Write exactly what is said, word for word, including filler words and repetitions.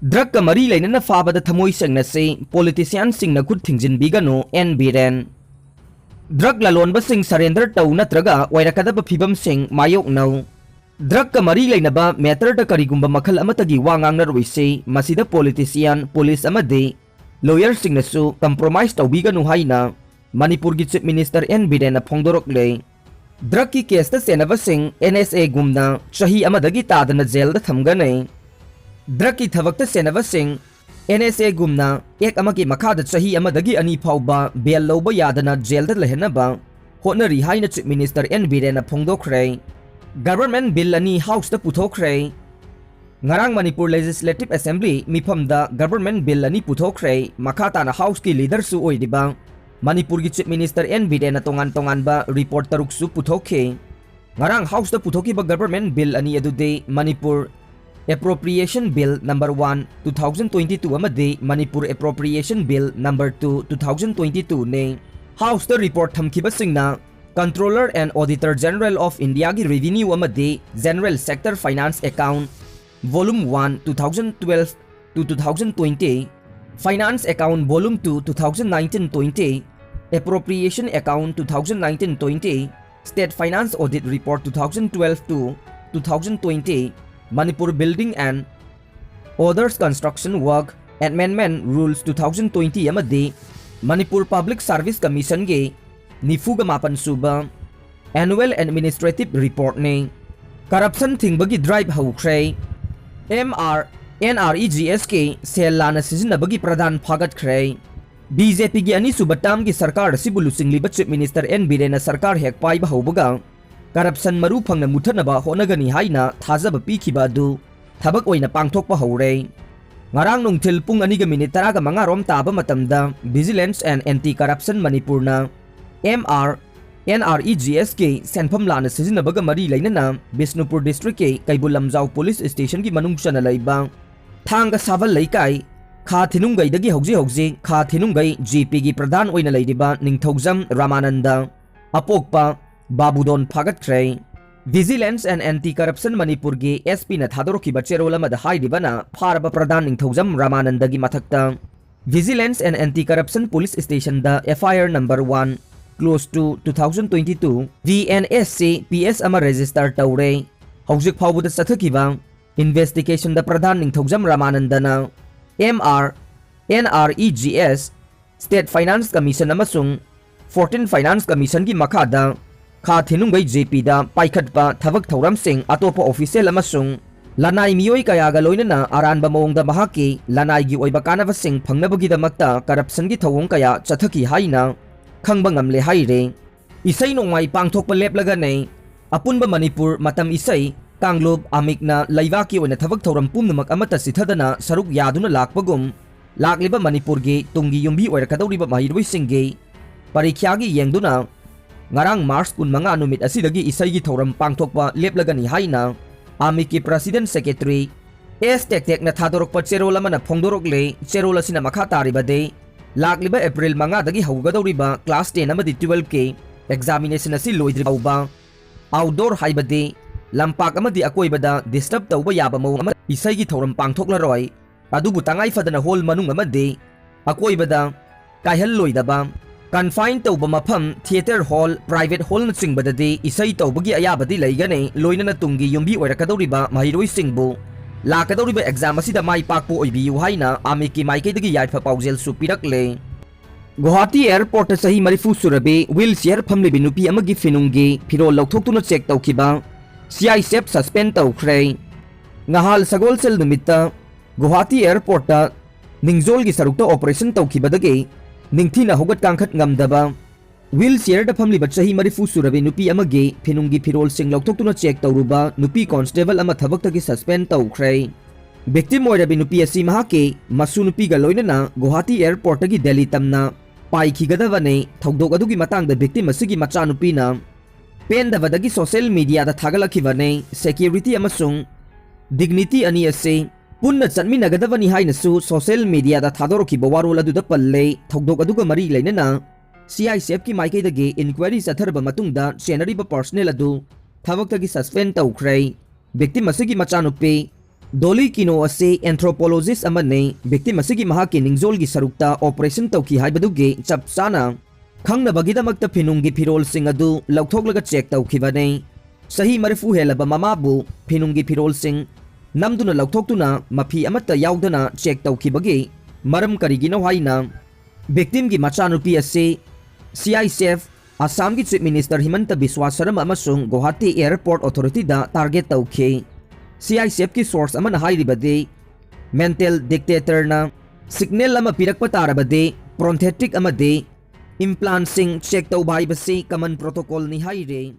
ꯗ꯭ꯔꯒꯀ ꯃꯔꯤ ꯂꯩꯅꯅ ꯐꯥꯕꯗ ꯊꯃꯣꯏ ꯁꯦꯡꯅꯁꯤ, ꯄꯣꯂꯤꯇꯤꯁꯤꯌꯥꯟꯁꯤꯡꯅ ꯈꯨꯠ ꯊꯤꯡꯖꯤꯟꯕꯤꯒꯅꯨ, ꯑꯦꯟ ꯕꯤꯔꯦꯟ꯫ ꯗ꯭ꯔꯒ ꯂꯂꯣꯟꯕꯁꯤꯡ ꯁꯔꯦꯟꯗꯔ ꯇꯧ ꯅꯠꯇ꯭ꯔꯒ ꯑꯣꯏꯔꯛꯀꯗꯕ ꯐꯤꯕꯝꯁꯤꯡ ꯃꯥꯌꯣꯛꯅꯧ꯫ ꯗ꯭ꯔꯒꯀ ꯃꯔꯤ ꯂꯩꯅꯕ ꯃꯦꯇꯔꯗ ꯀꯔꯤꯒꯨꯝꯕ ꯃꯈꯜ ꯑꯃꯠꯇꯒꯤ ꯋꯥ ꯉꯥꯡꯅꯔꯣꯏꯁꯤ, ꯃꯁꯤꯗ ꯄꯣꯂꯤꯇꯤꯁꯤꯌꯥꯟ, ꯄꯨꯂꯤꯁ ꯑꯃꯗꯤ ꯂꯣꯌꯔꯁꯤꯡꯅꯁꯨ ꯀꯝꯄ꯭ꯔꯣꯃꯥꯏꯁ ꯇꯧꯕꯤꯒꯅꯨ ꯍꯥꯏꯅ ꯃꯅꯤꯄꯨꯔꯒꯤ ꯆꯤꯐ ꯃꯤꯅꯤꯁꯇꯔ ꯑꯦꯟ ꯕꯤꯔꯦꯟꯅ ꯐꯣꯡꯗꯣꯔꯛꯂꯦ꯫ ꯗ꯭ꯔꯒꯀꯤ ꯀꯦꯁꯇ ꯆꯦꯟꯅꯕꯁꯤꯡ ꯑꯦꯟ ꯑꯦꯁ ꯑꯦꯒꯨꯝꯅ ꯆꯍꯤ ꯑꯃꯗꯒꯤ ꯇꯥꯗꯅ ꯖꯦꯜꯗ ꯊꯝꯒꯅꯤ꯫ ꯗ꯭ꯔꯒꯀꯤ ꯊꯕꯛꯇ ꯆꯦꯟꯅꯕꯁꯤꯡ ꯑꯦꯟ ꯑꯦꯁ ꯑꯦꯒꯨꯝꯅ ꯑꯦꯛ ꯑꯃꯒꯤ ꯃꯈꯥꯗ ꯆꯍꯤ ꯑꯃꯗꯒꯤ ꯑꯅꯤ ꯐꯥꯎꯕ ꯕꯦꯜ ꯂꯧꯕ ꯌꯥꯗꯅ ꯖꯦꯜꯗ ꯂꯩꯍꯟꯅꯕ ꯍꯣꯠꯅꯔꯤ ꯍꯥꯏꯅ ꯆꯤꯐ ꯃꯤꯅꯤꯁꯇꯔ ꯑꯦꯟ ꯕꯤꯔꯦꯟꯅ ꯐꯣꯡꯗꯣꯛꯈ꯭ꯔꯦ꯫ ꯒꯚꯔꯟꯃꯦꯟꯠ ꯕꯤꯜ ꯑꯅꯤ ꯍꯥꯎꯁꯇ ꯄꯨꯊꯣꯛꯈ꯭ꯔꯦ꯫ ꯉꯔꯥꯡ ꯃꯅꯤꯄꯨꯔ ꯂꯦꯖꯤꯁꯂꯦꯇꯤꯚ ꯑꯦꯁꯦꯝꯕ꯭ꯂꯤ ꯃꯤꯐꯝꯗ ꯒꯚꯔꯟꯃꯦꯟꯠ ꯕꯤꯜ ꯑꯅꯤ ꯄꯨꯊꯣꯛꯈ꯭ꯔꯦ꯫ ꯃꯈꯥ ꯇꯥꯅ ꯍꯥꯎꯁꯀꯤ ꯂꯤꯗꯔꯁꯨ ꯑꯣꯏꯔꯤꯕ ꯃꯅꯤꯄꯨꯔꯒꯤ ꯆꯤꯐ ꯃꯤꯅꯤꯁꯇꯔ ꯑꯦꯟ ꯕꯤꯔꯦꯟꯅ ꯇꯣꯉꯥꯟ ꯇꯣꯉꯥꯟꯕ ꯔꯤꯄꯣꯔꯠ ꯇꯔꯨꯛꯁꯨ ꯄꯨꯊꯣꯛꯈꯤ꯫ ꯉꯔꯥꯡ ꯍꯥꯎꯁꯇ ꯄꯨꯊꯣꯛꯈꯤꯕ ꯒꯚꯔꯟꯃꯦꯟꯠ ꯕꯤꯜ ꯑꯅꯤ ꯑꯗꯨꯗꯤ Manipur Appropriation Bill number one, two thousand twenty-two ꯑꯃꯗꯤ Manipur Appropriation Bill number two, two thousand twenty-two ꯅꯤ꯫ ꯍꯥꯎꯁꯇ ꯔꯤꯄꯣꯔꯠ ꯊꯝꯈꯤꯕꯁꯤꯡꯅ Controller and Auditor General of Indiaꯒꯤ revenue ꯑꯃꯗꯤ General Sector Finance Account Volume one, two thousand twelve to two thousand twenty, Finance Account Volume two, two thousand nineteen twenty, Appropriation Account two thousand nineteen twenty, State Finance Audit Report two thousand twelve to two thousand twenty, Manipur Building and Others Construction Work Amendment Rules two thousand twenty ꯑꯃꯗꯤ Manipur public service ꯀꯃꯤꯁꯟꯒꯤ ꯅꯤꯐꯨꯒ ꯃꯥꯄꯟ ꯁꯨꯕ Annual Administrative Reportꯅꯤ꯫ Corruption ꯊꯤꯡꯕꯒꯤ drive ꯍꯧꯈ꯭ꯔꯦ꯫ M R, N R E G ꯑꯦꯁꯀꯤ cell ꯂꯥꯟꯅ ꯁꯤꯖꯤꯟꯅꯕꯒꯤ ꯄ꯭ꯔꯗꯥꯟ ꯐꯥꯒꯠꯈ꯭ꯔꯦ꯫ ꯕꯤ ꯖꯦ ꯄꯤꯒꯤ ꯑꯅꯤꯁꯨꯕ ꯇꯥꯔꯝꯒꯤ ꯁꯔꯀꯥꯔ ꯑꯁꯤꯕꯨ ꯂꯨꯆꯤꯡꯂꯤꯕ ꯆꯤꯐ ꯃꯤꯅꯤꯁꯇꯔ ꯑꯦꯟ ꯕꯤꯔꯦꯟꯅ ꯁꯔꯀꯥꯔ ꯍꯦꯛ ꯄꯥꯏꯕ ꯍꯧꯕꯒ ꯀꯔꯞꯁꯟ ꯃꯔꯨ ꯐꯪꯅ ꯃꯨꯊꯠꯅꯕ ꯍꯣꯠꯅꯒꯅꯤ ꯍꯥꯏꯅ ꯊꯥꯖꯕ ꯄꯤꯈꯤꯕ ꯑꯗꯨ ꯊꯕꯛ ꯑꯣꯏꯅ ꯄꯥꯡꯊꯣꯛꯄ ꯍꯧꯔꯦ꯫ ꯉꯔꯥꯡ ꯅꯨꯡꯊꯤꯜ ꯄꯨꯡ ꯑꯅꯤꯒ ꯃꯤꯅꯤꯠ ꯇꯔꯥꯒ ꯃꯉꯥ ꯔꯣꯝ ꯇꯥꯕ ꯃꯇꯝꯗ Vigilance and Anti Corruption ꯃꯅꯤꯄꯨꯔꯅ M R, N R E G ꯑꯦꯁꯀꯤ ꯁꯦꯟꯐꯝ ꯂꯥꯟꯅ ꯁꯤꯖꯤꯟꯅꯕꯒ ꯃꯔꯤ ꯂꯩꯅꯅ ꯕꯤꯁꯅꯨꯄꯨꯔ ꯗꯤꯁꯇ꯭ꯔꯤꯛꯀꯤ ꯀꯩꯕꯨꯜ ꯂꯝꯖꯥꯎ ꯄꯨꯂꯤꯁ ꯁ꯭ꯇꯦꯁꯟꯒꯤ ꯃꯅꯨꯡ ꯆꯟꯅ ꯂꯩꯕ ꯊꯥꯡꯒ ꯁꯥꯕꯜ ꯂꯩꯀꯥꯏ, ꯈꯥ ꯊꯤꯅꯨꯡꯒꯩꯗꯒꯤ ꯍꯧꯖꯤꯛ ꯍꯧꯖꯤꯛ ꯈꯥ ꯊꯤꯅꯨꯡꯒꯩ ꯖꯤ ꯄꯤꯒꯤ ꯄ꯭ꯔꯙꯥꯟ ꯑꯣꯏꯅ ꯂꯩꯔꯤꯕ ꯅꯤꯡꯊꯧꯖꯝ ꯔꯥꯃꯥꯅꯟꯗ, ꯑꯄꯣꯛꯄ ꯕꯥꯕꯨꯗꯣꯟ ꯐꯥꯒꯠꯈ꯭ꯔꯦ꯫ Vigilance and Anti-Corruption ꯃꯅꯤꯄꯨꯔꯒꯤ S Pꯅ ꯊꯥꯗꯣꯔꯛꯈꯤꯕ ꯆꯦꯔꯣꯜ ꯑꯃꯗ ꯍꯥꯏꯔꯤꯕꯅ, ꯐꯥꯔꯕ ꯄ꯭ꯔꯙꯥꯟ ꯅꯤꯡꯊꯧꯖꯝ ꯔꯥꯃꯥꯅꯟꯗꯒꯤ ꯃꯊꯛꯇ Vigilance and Anti-Corruption Police Stationꯗ F I R number one, close to two thousand twenty-two, V N S C P S ꯑꯃ register ꯇꯧꯔꯦ꯫ ꯍꯧꯖꯤꯛ ꯐꯥꯎꯕꯗ ꯆꯠꯊꯈꯤꯕ investigationꯗ ꯄ꯭ꯔꯙꯥꯟ ꯅꯤꯡꯊꯧꯖꯝ ꯔꯥꯃꯥꯅꯟꯗꯅ M R, N R E G S, State Finance Commission ꯑꯃꯁꯨꯡ Fourteen Finance Commissionꯒꯤ ꯃꯈꯥꯗ ꯈꯥ ꯊꯤꯅꯨꯡꯒꯩ J Pꯗ ꯄꯥꯏꯈꯠꯄ ꯊꯕꯛ ꯊꯧꯔꯝꯁꯤꯡ, ꯑꯇꯣꯞꯄ official ꯑꯃꯁꯨꯡ ꯂꯅꯥꯏ ꯃꯤꯑꯣꯏ ꯀꯌꯥꯒ ꯂꯣꯏꯅꯅ ꯑꯔꯥꯟꯕ ꯃꯑꯣꯡꯗ ꯃꯍꯥꯛꯀꯤ ꯂꯅꯥꯏꯒꯤ ꯑꯣꯏꯕ ꯀꯥꯟꯅꯕꯁꯤꯡ ꯐꯪꯅꯕꯒꯤꯗꯃꯛꯇ corruptionꯒꯤ ꯊꯧꯑꯣꯡ ꯀꯌꯥ ꯆꯠꯊꯈꯤ ꯍꯥꯏꯅ ꯈꯪꯕ ꯉꯝꯂꯦ ꯍꯥꯏꯔꯦ꯫ ꯏꯁꯩ ꯅꯣꯡꯃꯥꯏ ꯄꯥꯡꯊꯣꯛꯄ ꯂꯦꯞꯂꯒꯅꯤ꯫ ꯑꯄꯨꯟꯕ ꯃꯅꯤꯄꯨꯔ ꯃꯇꯝ ꯏꯁꯩ ꯀꯥꯡꯂꯨꯞ ꯑꯃꯤꯛꯅ ꯂꯩꯕꯥꯛꯀꯤ ꯑꯣꯏꯅ ꯊꯕꯛ ꯊꯧꯔꯝ ꯄꯨꯝꯅꯃꯛ ꯑꯃꯠꯇ ꯆꯤꯊꯗꯅ ꯁꯔꯨꯛ ꯌꯥꯗꯨꯅ ꯂꯥꯛꯄꯒꯨꯝ, ꯂꯥꯛꯂꯤꯕ ꯃꯅꯤꯄꯨꯔꯒꯤ ꯇꯨꯡꯒꯤ ꯌꯨꯝꯕꯤ ꯑꯣꯏꯔꯛꯀꯗꯧꯔꯤꯕ ꯃꯍꯩꯔꯣꯏꯁꯤꯡꯒꯤ ꯄꯔꯤꯈ꯭ꯌꯥꯒꯤ ꯌꯦꯡꯗꯨꯅ ꯉꯔꯥꯡ March ꯀꯨꯟꯃꯉꯥ ꯅꯨꯃꯤꯠ ꯑꯁꯤꯗꯒꯤ ꯏꯁꯩꯒꯤ ꯊꯧꯔꯝ ꯄꯥꯡꯊꯣꯛꯄ ꯂꯦꯞꯂꯒꯅꯤ ꯍꯥꯏꯅ ꯑꯃꯤꯛꯀꯤ President Secretary S ꯇꯦꯛꯇꯦꯛꯅ ꯊꯥꯗꯣꯔꯛꯄ ꯆꯦꯔꯣꯜ ꯑꯃꯅ ꯐꯣꯡꯗꯣꯔꯛꯂꯦ꯫ ꯆꯦꯔꯣꯜ ꯑꯁꯤꯅ ꯃꯈꯥ ꯇꯥꯔꯤꯕꯗꯤ, ꯂꯥꯛꯂꯤꯕ April ꯃꯉꯥꯗꯒꯤ ꯍꯧꯒꯗꯧꯔꯤꯕ class ten ꯑꯃꯗꯤ twelveꯀꯤ examination ꯑꯁꯤ ꯂꯣꯏꯗ꯭ꯔꯤ ꯐꯥꯎꯕ outdoor, ꯍꯥꯏꯕꯗꯤ ꯂꯝꯄꯥꯛ ꯑꯃꯗꯤ ꯑꯀꯣꯏꯕꯗ disturb ꯇꯧꯕ ꯌꯥꯕ ꯃꯑꯣꯡ ꯑꯃ ꯏꯁꯩꯒꯤ ꯊꯧꯔꯝ ꯄꯥꯡꯊꯣꯛꯂꯔꯣꯏ꯫ ꯑꯗꯨꯕꯨ ꯇꯉꯥꯏ ꯐꯗꯅ hall ꯃꯅꯨꯡ ꯑꯃꯗꯤ ꯑꯀꯣꯏꯕꯗ ꯀꯥꯏꯍꯜꯂꯣꯏꯗꯕ, confine ꯇꯧꯕ ꯃꯐꯝ, theatre hall, private hallꯅꯆꯤꯡꯕꯗꯗꯤ ꯏꯁꯩ ꯇꯧꯕꯒꯤ ꯑꯌꯥꯕꯗꯤ ꯂꯩꯒꯅꯤ, ꯂꯣꯏꯅꯅ ꯇꯨꯡꯒꯤ ꯌꯨꯝꯕꯤ ꯑꯣꯏꯔꯛꯀꯗꯧꯔꯤꯕ ꯃꯍꯩꯔꯣꯏꯁꯤꯡꯕꯨ ꯂꯥꯛꯀꯗꯧꯔꯤꯕ exam ꯑꯁꯤꯗ ꯃꯥꯏ ꯄꯥꯛꯄ ꯑꯣꯏꯕꯤꯌꯨ ꯍꯥꯏꯅ ꯑꯃꯤꯛꯀꯤ ꯃꯥꯏꯀꯩꯗꯒꯤ ꯌꯥꯏꯐ ꯄꯥꯎꯖꯦꯜꯁꯨ ꯄꯤꯔꯛꯂꯦ꯫ ꯒꯨꯋꯥꯍꯥꯇꯤ airportꯇ ꯆꯍꯤ ꯃꯔꯤꯐꯨ ꯁꯨꯔꯕꯤ wheelchair ꯐꯝꯂꯤꯕꯤ ꯅꯨꯄꯤ ꯑꯃꯒꯤ ꯐꯤꯅꯨꯡꯒꯤ ꯐꯤꯔꯣꯜ ꯂꯧꯊꯣꯛꯇꯨꯅ check ꯇꯧꯈꯤꯕ C I S F suspend ꯇꯧꯈ꯭ꯔꯦ꯫ ꯉꯍꯥꯜ ꯁꯒꯣꯜꯁꯦꯜ ꯅꯨꯃꯤꯠꯇ ꯒꯨꯋꯥꯍꯥꯇꯤ airportꯇ ꯅꯤꯡꯖꯣꯜꯒꯤ ꯁꯔꯨꯛꯇ operation ꯇꯧꯈꯤꯕꯗꯒꯤ ꯅꯤꯡꯊꯤꯅ ꯍꯧꯒꯠ ꯀꯥꯡꯈꯠ ꯉꯝꯗꯕ wheelchairꯗ ꯐꯝꯂꯤꯕ ꯆꯍꯤ ꯃꯔꯤꯐꯨ ꯁꯨꯔꯕꯤ ꯅꯨꯄꯤ ꯑꯃꯒꯤ ꯐꯤꯅꯨꯡꯒꯤ ꯐꯤꯔꯣꯜꯁꯤꯡ ꯂꯧꯊꯣꯛꯇꯨꯅ check ꯇꯧꯔꯨꯕ ꯅꯨꯄꯤ constable ꯑꯃ ꯊꯕꯛꯇꯒꯤ suspend ꯇꯧꯈ꯭ꯔꯦ꯫ Victim ꯑꯣꯏꯔꯕꯤ ꯅꯨꯄꯤ ꯑꯁꯤ ꯃꯍꯥꯛꯀꯤ ꯃꯁꯨ ꯅꯨꯄꯤꯒ ꯂꯣꯏꯅꯅ ꯒꯨꯋꯥꯍꯥꯇꯤ airportꯇꯒꯤ ꯗꯦꯜꯂꯤ ꯇꯝꯅ ꯄꯥꯏꯈꯤꯒꯗꯕꯅꯤ꯫ ꯊꯧꯗꯣꯛ ꯑꯗꯨꯒꯤ ꯃꯇꯥꯡꯗ victim ꯑꯁꯤꯒꯤ ꯃꯆꯥꯅꯨꯄꯤꯅ ꯄꯦꯟꯗꯕꯗꯒꯤ social mediaꯗ ꯊꯥꯒꯠꯂꯛꯈꯤꯕꯅꯤ꯫ Security ꯑꯃꯁꯨꯡ dignity ꯑꯅꯤ ꯑꯁꯤ ꯄꯨꯟꯅ ꯆꯠꯃꯤꯟꯅꯒꯗꯕꯅꯤ ꯍꯥꯏꯅꯁꯨ social mediaꯗ ꯊꯥꯗꯣꯔꯛꯈꯤꯕ ꯋꯥꯔꯣꯜ ꯑꯗꯨꯗ ꯄꯜꯂꯦ꯫ ꯊꯧꯗꯣꯛ ꯑꯗꯨꯒ ꯃꯔꯤ ꯂꯩꯅꯅ C I S Fꯀꯤ ꯃꯥꯏꯀꯩꯗꯒꯤ inquiry ꯆꯠꯊꯔꯕ ꯃꯇꯨꯡꯗ ꯆꯦꯟꯅꯔꯤꯕ personnel ꯑꯗꯨ ꯊꯕꯛꯇꯒꯤ suspend ꯇꯧꯈ꯭ꯔꯦ꯫ Victim ꯑꯁꯤꯒꯤ ꯃꯆꯥꯅꯨꯄꯤ ꯗꯣꯂꯤ ꯀꯤꯅꯣ ꯑꯁꯤ anthropologist ꯑꯃꯅꯤ꯫ Victim ꯑꯁꯤꯒꯤ ꯃꯍꯥꯛꯀꯤ ꯅꯤꯡꯖꯣꯜꯒꯤ ꯁꯔꯨꯛꯇ operation ꯇꯧꯈꯤ ꯍꯥꯏꯕꯗꯨꯒꯤ ꯆꯞ ꯆꯥꯅ ꯈꯪꯅꯕꯒꯤꯗꯃꯛꯇ ꯐꯤꯅꯨꯡꯒꯤ ꯐꯤꯔꯣꯜꯁꯤꯡ ꯑꯗꯨ ꯂꯧꯊꯣꯛꯂꯒ check ꯇꯧꯈꯤꯕꯅꯤ꯫ ꯆꯍꯤ ꯃꯔꯤꯐꯨ ꯍꯦꯜꯂꯕ ꯃꯃꯥꯕꯨ ꯐꯤꯅꯨꯡꯒꯤ ꯐꯤꯔꯣꯜꯁꯤꯡ ꯅꯝꯗꯨꯅ ꯂꯧꯊꯣꯛꯇꯨꯅ ꯃꯐꯤ ꯑꯃꯠꯇ ꯌꯥꯎꯗꯅ check ꯇꯧꯈꯤꯕꯒꯤ ꯃꯔꯝ ꯀꯔꯤꯒꯤꯅꯣ ꯍꯥꯏꯅ victimꯒꯤ ꯃꯆꯥꯅꯨꯄꯤ ꯑꯁꯤ CICF, ꯑꯁꯥꯝꯒꯤ Chief Minister ꯍꯤꯃꯟꯇ ꯕꯤꯁ꯭ꯋꯥ ꯁꯔꯃ ꯑꯃꯁꯨꯡ ꯒꯨꯋꯥꯍꯥꯇꯤ Airport Authorityꯗ target ꯇꯧꯈꯤ꯫ CICFꯀꯤ source ꯑꯃꯅ ꯍꯥꯏꯔꯤꯕꯗꯤ, mental dictatorꯅ signal ꯑꯃ ꯄꯤꯔꯛꯄ ꯇꯥꯔꯕꯗꯤ prosthetic ꯑꯃꯗꯤ implantꯁꯤꯡ check ꯇꯧꯕ ꯍꯥꯏꯕꯁꯤ common protocolꯅꯤ ꯍꯥꯏꯔꯤ꯫